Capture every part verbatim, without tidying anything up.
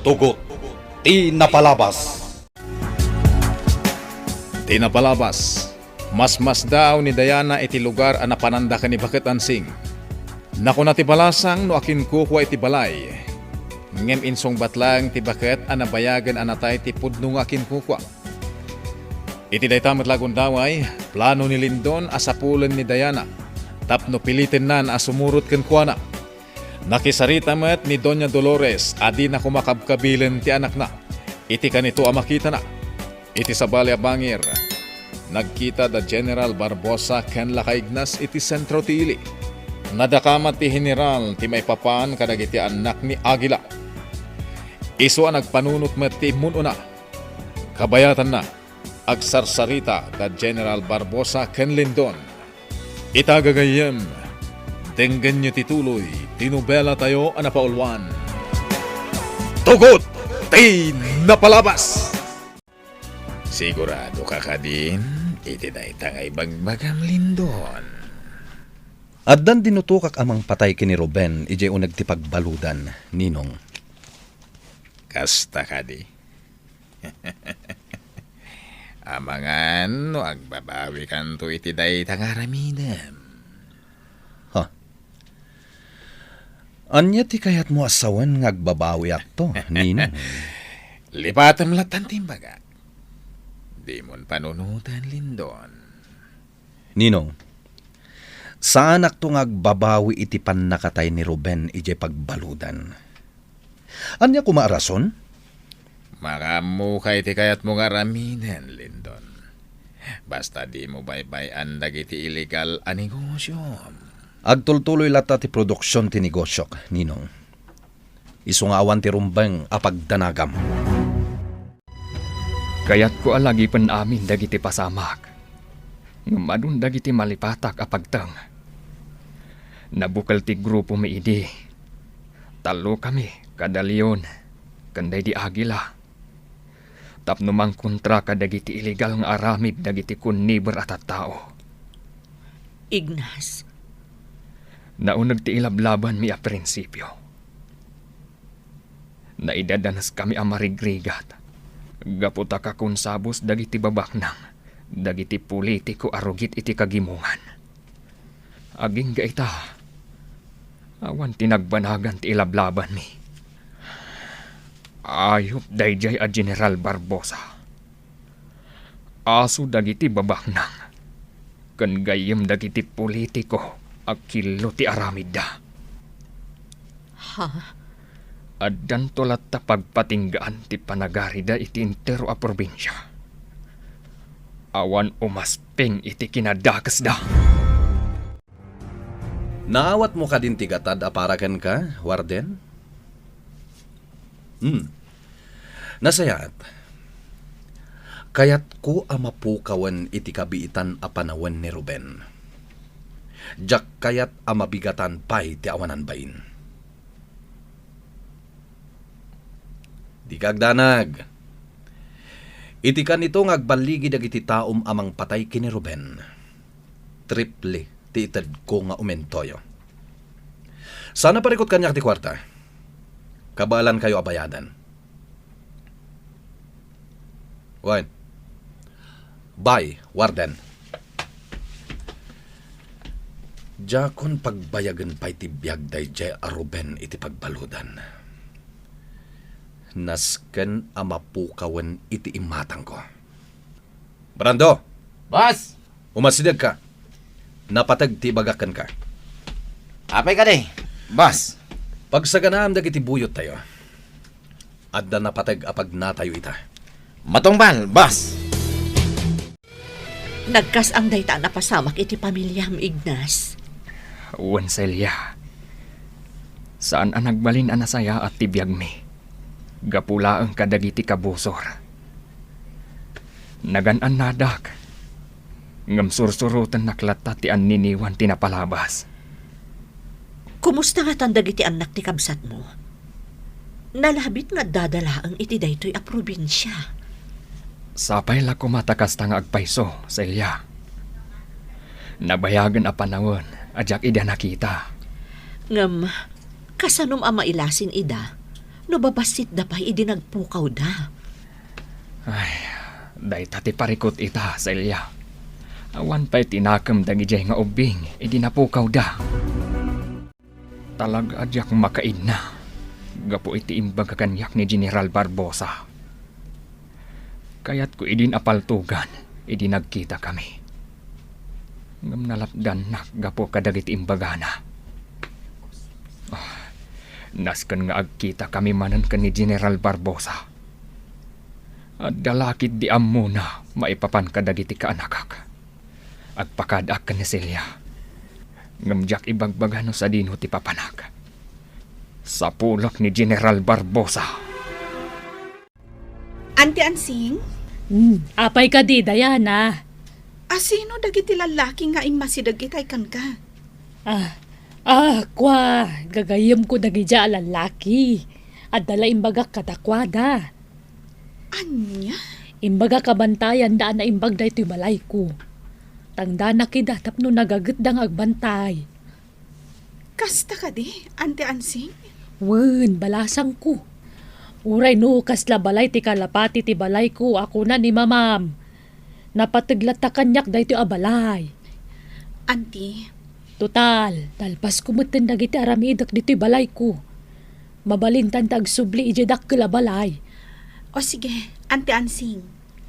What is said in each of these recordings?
Tugot ti napalabas. Ti napalabas, masmasdaaw ni Diana iti lugar a napananda ken ni Baket Ansing. Nakuna ti balasang no akinkukua iti balay. Ngem insungbat laeng ti Baket a nabayagen a natay ti pudno nga akinkukua. Iti dayta met la gundaway, plano ni Lindon a sapulen ni Diana tapno pilitennan a sumurot kenkuana. Nakisarita met ni Doña Dolores a dina koma kabkabilen ti anakna iti kanito a makitana. Iti sabali a bangir, nagkita da General Barbosa ken Lakay Ignas iti sentro ti ili. Nadakamat ti General ti maipapan kadagiti annak ni Aguila. Isu a nagpanunot met ti immun-una. Kabayatanna, agsarsarita da General Barbosa ken Lindon. Ita gagayyem, denggenyo ti tuloy ti nobelatayo a napauluan, Tugot ti Napalabas! Sigurado ka kadin iti dayta nga ibagbagam, Lindon? Addan dinutokak a mangpatay ken ni Ruben idiay uneg ti pagbaludan, Ninong. Kasta kadi? Amangan no agbabawikanto iti dayta nga aramidem. Ha? Ania ti kayatmo a sawen nga agbabawiakto, Ninong? Lipatem lattan ti imbagak. Dimon panunoten, Lindon. Ninong, saanakto nga agbabawi iti pannakatay ni Ruben idiay pagbaludan. Ania koma a rason? Makaammok iti kayatmo nga aramiden, Lindon. Basta dimo baybay-an dagiti illegal a negosiom. Agtultuloy latta ti produksion ti negosiok, Ninong. Isu nga awan ti rumbeng a pagdanagam. Kayatko a lagipen amin dagiti pasamak, ngem adun dagiti malipatak a pagteng. Nabukel ti grupomi idi. Tallo kami, kada Leon, ken daydi Aguila, tapno mangkontra kadagiti illegal nga aramid dagiti kunniber a tattao. Ignas. Nauneg ti ilablabanmi a prinsipio. Naidadanes kami a marigrigat gapu ta kakonsabos dagiti babaknang dagiti politiko a rugit iti kagimongan. Agingga ita, awan ti nagbanagan ti ilablabanmi. Ayup daydiay a General Barbosa. Aso dagiti babaknang ken gayyem dagiti politiko a killo ti aramidda. Ha? Addanto latta pagpatinggaan ti panagarida iti entero a probinsia. Awan umasping iti kinadakesda. Naawatmo kadin ti gatad a para kenka, Warden? Hmm. Nasayaat. Kayatko a mapukawen iti kabiitan a panawen ni Ruben. Diak kayat a mabigatan pay ti awanan bain. Dika agdanag. Iti kanito nga agballigi dagiti taom a mangpatay ken ni Ruben, triple ti itedko nga umentoyo. Saan a parikut kaniak ti kuarta. Kabaelankayo a bayadan. Wen. Bye, Warden. Diakon pagbayagen pay ti biag daydiay a Ruben iti pagbaludan. Nasken a mapukawen iti imatangko. Brando! Boss! Umasidegka. Napateg ti ibagak kenka. Apay kadi, boss? Pagsaganaam dagiti buyottayo. Adda napateg a pagnatayo ita. Matungpal, boss! Nagkas-ang dayta a napasamak iti pamiliam, Ignas. Wen, Celia. Saan a nagbalin a nasayaat ti biagmi gapu laeng kadagiti kabusor. Nagan-annadak, ngem sursurotennak latta ti anniniwan ti napalabas. Kumusta ngatan dagiti annak ti kabsatmo? Nalabit nga addada laeng iti daytoy a probinsia. Sapay la koma ta kasta nga agpayso, Celia. Nabayagen a panawen a diak ida nakita. Ngem, kasanom a mailasin ida, No babassitda pay idi nagpukawda. Ay, dayta ti parikut ita, Celia. Awan pay ti nakem dagidiay nga ubbing idi napukawda. Talaga a diak makaidna gapu iti imbaga kaniak ni General Barbosa. Kayatko idin a paltugan idi nagkitakami. Ngem nalatdannak gapu kadagiti imbagana. Ah, nasken nga agkitakami manen ken ni General Barbosa. Adda la ketdi ammona maipapan kadagiti kaanakak. Agpakadaak ken ni Celia. Ngem diak ibagbaga no sadino ti papanak. Sapulek ni General Barbosa. Auntie Ansing? Hmm, apay kadi, Diana? Asino dagiti lallaki nga immasideg itay kenka? Ah, ah, kua, gagayyemko dagidiay a lallaki. Adda la imbagak kadakuada. Ania? Imbagak a bantayanda a naimbag daytoy balayko. Tangdanak ida tapno nagagetda nga agbantay. Kasta kadi, Auntie Ansing? Wen, balasangko. Uray no kasla balay ti kalapati ti balayko a kuna ni Mamam, napateg latta kaniak daytoy a balay. Auntie. Total, nalpasko metten dagiti aramidek ditoy balayko. Mabalintan ta agsubli idiay dakkel a balay. O sige, Auntie Ansing.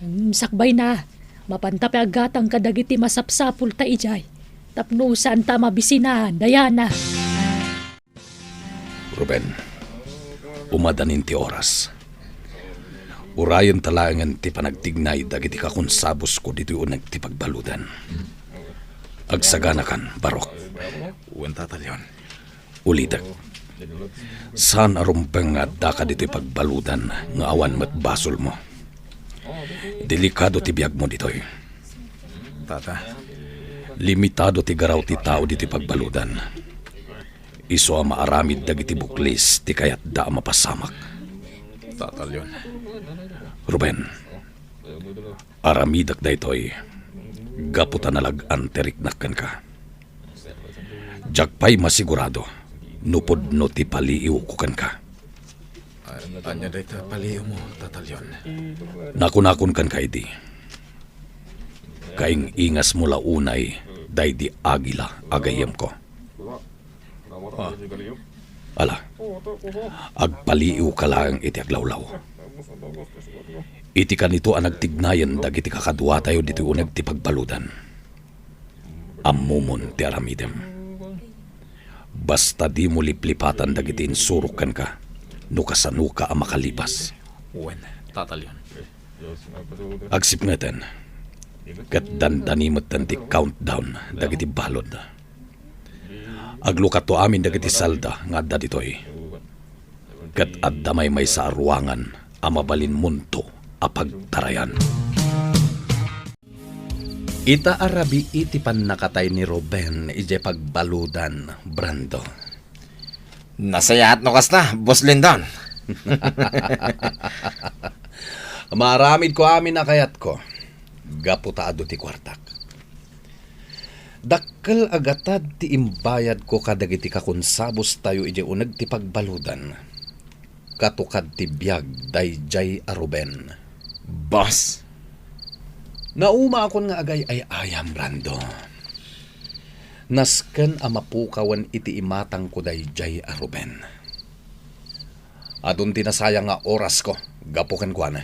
Hmm, sakbayna. Mapanta pay aggatang kadagiti masapsapulta idiay. Tapno saanta a mabisinan, Diana. Ruben, umadanin ti oras. Urayenta laengen ti panagtignay dagiti kakonsabusko ditoy uneg ti pagbaludan. Agsaganakan, Barok. Wen, Tata Leon. Ulitek. Saan a rumbeng nga addaka ditoy pagbaludan nga awan met basolmo. Delikado ti biagmo ditoy. Tata. Limitado ti garaw ti tao ditoy pagbaludan. Isu a maaramid dagiti buklis ti kayatda a mapasamak. Tata Leon. Ruben, aramidek daytoy gapu ta nalag-an ti riknak kenka. Diak pay masigurado no pudno ti paliiwko kenka. A-, ania dayta paliiwmo, Tata Leon? Nakunakon kenka idi, kaing-ingasmo la unay daydi agila a gayyemko. Ah. Ala, agpaliiwka laeng iti aglawlaw. Iti kanito a nagtignayen dagiti kakaduatayo ditoy uneg ti pagbaludan. Ammomon ti aramidem. Basta dimo liplipatan dagiti insurok kenka no kasanoka a makalibas. Wen, Tata Leon. Agsipngeten, ket dandani metten ti countdown dagiti balud. Aglukato amin dagiti salda nga adda ditoy. Ket adda maymaysa a ruangan a mabalinmonto a pagtarayan. Ita a rabii ti pannakatay ni Ruben idiay pagbaludan, Brando. Nasayaat no kasta, Boss Lindon. Maaramidko amin a kayatko, gapu ta adu ti kuartak. Dakkel a gatad ti imbayadko kadagiti kakonsabustayo idiay uneg ti pagbaludan. Katukad ti biag daydiay a Ruben. Boss! Naumaakon nga agay-ay-ayam, Brando. Nasken a mapukawen iti imatangko daydiay a Ruben. Adun ti nasayang nga orasko gapu kenkuana.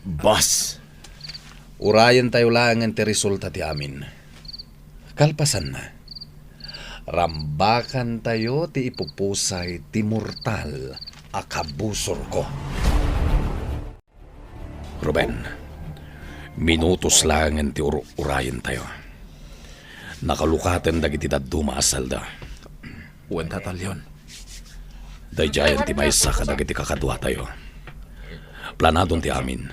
Boss! Urayentayo laengen ti resulta ti amin. Kalpasanna, rambakantayo ti ipupusay ti mortal a kabusorko. Ruben, minutos laengen ti ur-urayentayo. Nakalukaten dagiti dadduma a salda. Wen, Tata Leon. Daydiayen ti maysa kadagiti kakaduatayo. Planadon ti amin.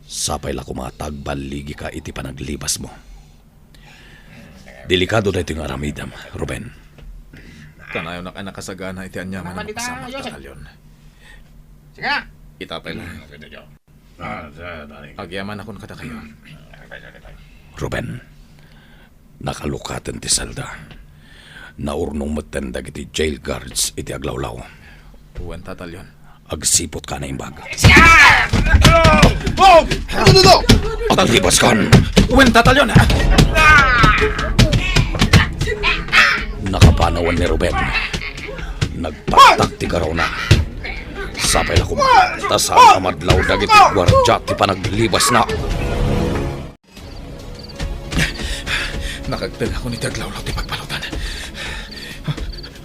Sapay la koma ta agballigika iti panaglibasmo. Delikado daytoy nga aramidem, Ruben. Kanayonnak a nakasagana iti aniaman a mapasamak, Tata Leon. Ita pay la. Agyamanakon kadakayo. Ruben, nakalukaten ti salda. Naurnong metten dagiti jail guards iti aglawlaw. Wen, Tata Leon. Agsiput ka a naimbag. Aglibaskan! Wen, Tata Leon! Nakapanawan ni Ruben. Nagpatag ti garawna. Sapay la koma, ta saan a madlaw dagiti guardia ti panaglibasna. Nakagtengakon iti aglawlaw ti pagbaludan.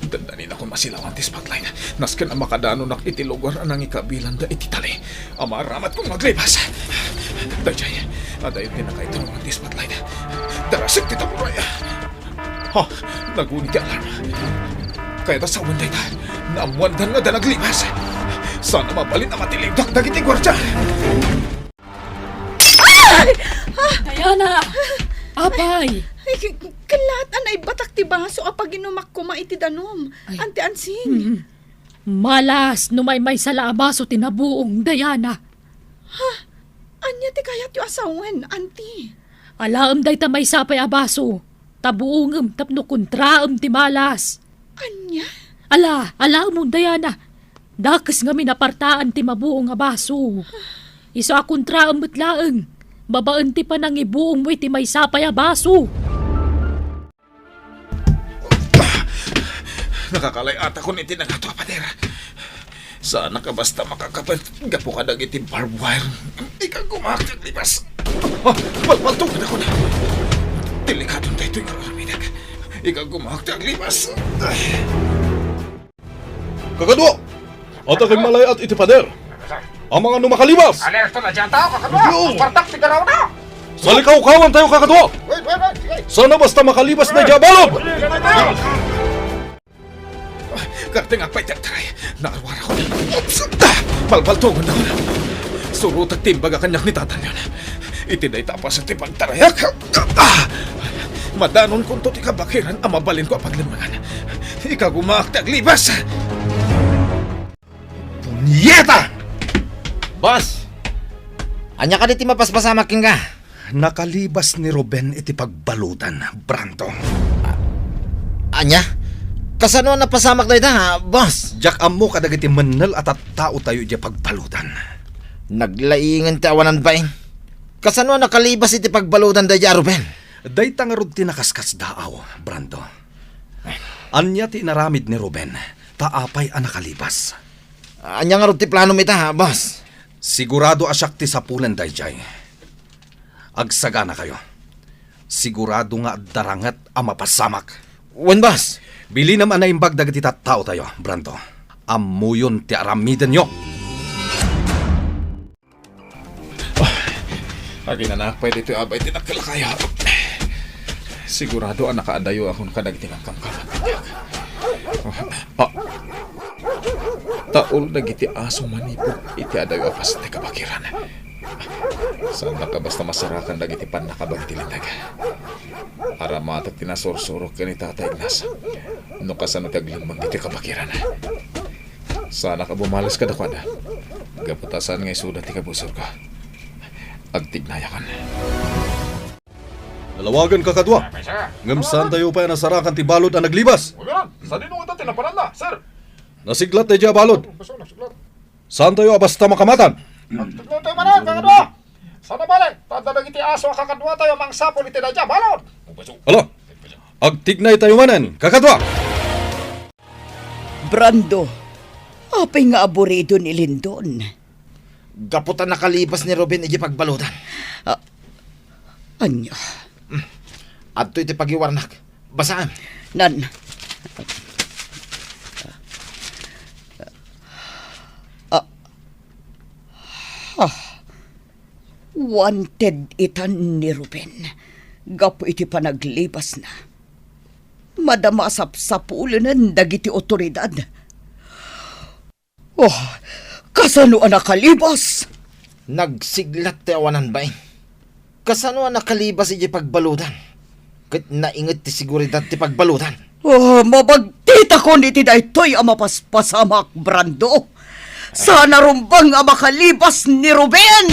Dandaninakon masilawan ti spotlight. Nasken a makadanonak iti lugar a nangikabilanda iti tali a maaramatko nga aglibas. Daydiay, adayon ti nakaiturongan ti spotlight. Darasek ti taburay. Ha, naguni ti alarm. Kayat a sawen dayta. Naammoandan nga adda naglibas. Saan a mabalin a matilingdak dagiti guardia. Diana! Apay! Ay, k-, kellat a naibatak ti baso a paginumak koma iti danum. Ay. Anti Ansing. Hmm. Malas no maymaysa la a baso ti nabuong, Diana. Ha? Ania ti kayatyo a sawen, Anti? Alaem dayta maysa pay a baso. Ta buongem tapno kontraem ti malas. Ania? Ala, alaem, Diana. Dakes ngamin a partaan ti mabuong a baso. Isu a kontraem met laeng, babaen ti panangibuongmo iti maysa pay a baso. Nakakalay-atakon iti nangato a pader. Saanak a basta makakapet gapu kadagiti barbed wire. Ikagumaak ti aglibas. Ah, balbaltogen ako na. Delikadon daytoy nga aramidek. Ikagumaak ti aglibas. Kakadua, adda kay malay-at iti pader. Amangan no makalibas. Alerto na diay tao, kakadua. Dios. Partak ti garawna. Salikawkawan tayo, kakadua. Wait, wait, wait, wait. Saan a basta makalibas na diay balod. Kartengak pay ti agtaray. Naarwarakon. Oops! Ah! Balbaltogen na. Surotek ti imbaga kaniak ni Tata Leon. Iti dayta a paset ti pagtarayak. Ah! Madanonkonto ti kabakiran a mabalinko a paglemmengan. Ikagumaak ti aglibas. Punyeta! Boss! Ania kadi ti mapaspasamak kenka? Nakalibas ni Ruben iti pagbaludan, Brando. A-, ania? Kasano a napasamak dayta, boss? Diak ammo kadagiti mennel a tattaotayo idiay pagbaludan. Naglaingen ti awanan bain. Kasano a nakalibas iti pagbaludan daydiay a Ruben? Dayta ngarud ti nakaskasdaaw, Brando. Ania ti inaramid ni Ruben, ta apay a nakalibas? Ania ngarud ti planom ita, boss? Sigurado a siak ti sapulan daydiay. Agsaganakayo. Sigurado nga adda ranget a mapasamak. Wen, boss. Bilinam a naimbag dagiti tattaotayo, Brando. Ammoyon ti aramidenyo. Ah, aginanak pay ditoy abay ti nakkalakayo. Sigurado a nakaadayakon kadagiti nangkamkamot. Ah, ah. Taul dagiti aso manipud iti adayo a paset ti kabakiran. Saandak a basta masarakan dagiti pannakabag iti linteg. Aramatek ti nasursurok ken ni Tata Ignas no kasano ti aglemmeng ditoy kabakiran. Saanak a bumales kadakuada, gapu ta saan nga isuda ti kabusorko. Agtignayakon. Nalawagan, kakadua. Ngem saantayo pay a nasarakan ti balod a naglibas. Uy, meron. Sadino ngata ti napananna, sir? Nasiglat daydiay a balod. Saantayo a basta makamatan. Agtignaytayo manen, kakadua. Saan a bale, ta adda dagiti aso a kakaduatayo a mangsapul iti daydiay a balod. Ala, agtignaytayo manen, kakadua. Brando, apay nga aburido ni Lindon? Gapu ta nakalibas ni Ruben idiay pagbaludan. Ah, ania? Hmm. Adtoy ti pagiwarnak. Basaem. Nan. Ah, ah. Wanted itan ni Ruben gapu iti panaglibasna. Madama a sapsapulenen dagiti otoridad. Oh, kasano a nakalibas? Nagsiglat ti awanan bain. Kasano a nakalibas idiay pagbaludan? Ket nainget ti seguridad ti pagbaludan. Oh, mabagtitakon iti daytoy a mapaspasamak, Brando. Saan a rumbeng a makalibas ni Ruben!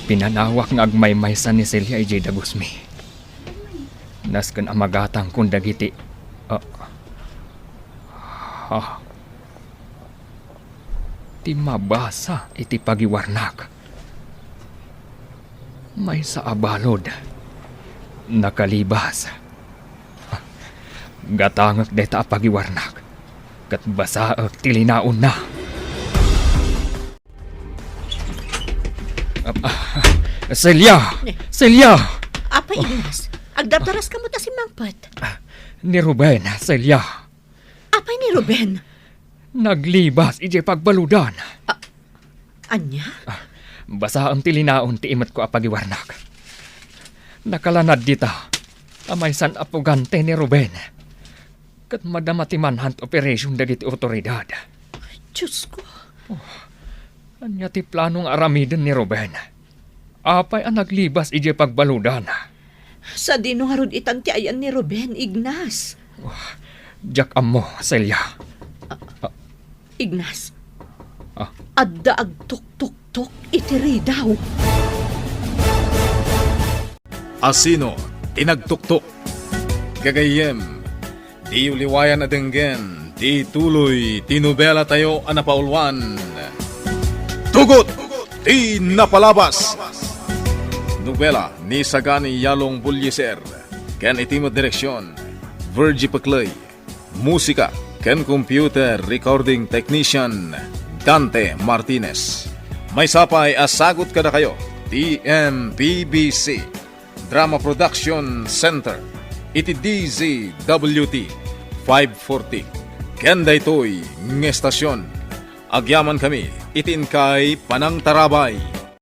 Pinanawak nga agmaymaysa ni Celia idiay dagusmi. Nasken a magatangkon dagiti, ah, ah, ti mabasa iti pagiwarnak. Maysa a balud, nakalibas. Gatangek dayta a pagiwarnak, ket basaek ti linaonna. Ah, ah, Celia! Ne. Celia! Apay, Ignas, agdardaras kamo ta simmangpet? Ah, ni Ruben, Celia. Apay ni Ruben? Naglibas idiay pagbaludan. Ah, ania? Ah, basaem ti linaon ti imetko a pagiwarnak. Nakalanad dita, a maysan a pugante ni Ruben. Ket madama ti manhunt operation dagiti otoridad. Diosko. Oh, ania ti plano nga aramiden ni Ruben? Apay a naglibas idiay pagbaludan? Sadino ngarud itan ti ayan ni Ruben, Ignas? Oh, diak ammo, Celia. Ignas, Ah. Adda agtuktoktok iti ridaw. Asino ti nagtuktok? Gagayyem, diyo liwayan a denggen ti tuloy ti nobelatayo a napauluan, Tugot ti Napalabas. Nobela ni Sagani Yalong Bullieser ken iti met direksion, Virgie Pecley. Musika ken computer recording technician, Dante Martinez. Maysa pay a sagut kadakayo ti M P B C Drama Production Center iti D Z W T five forty. Ken daytoy nga estasion, agyamankami iti inkay panangtarabay.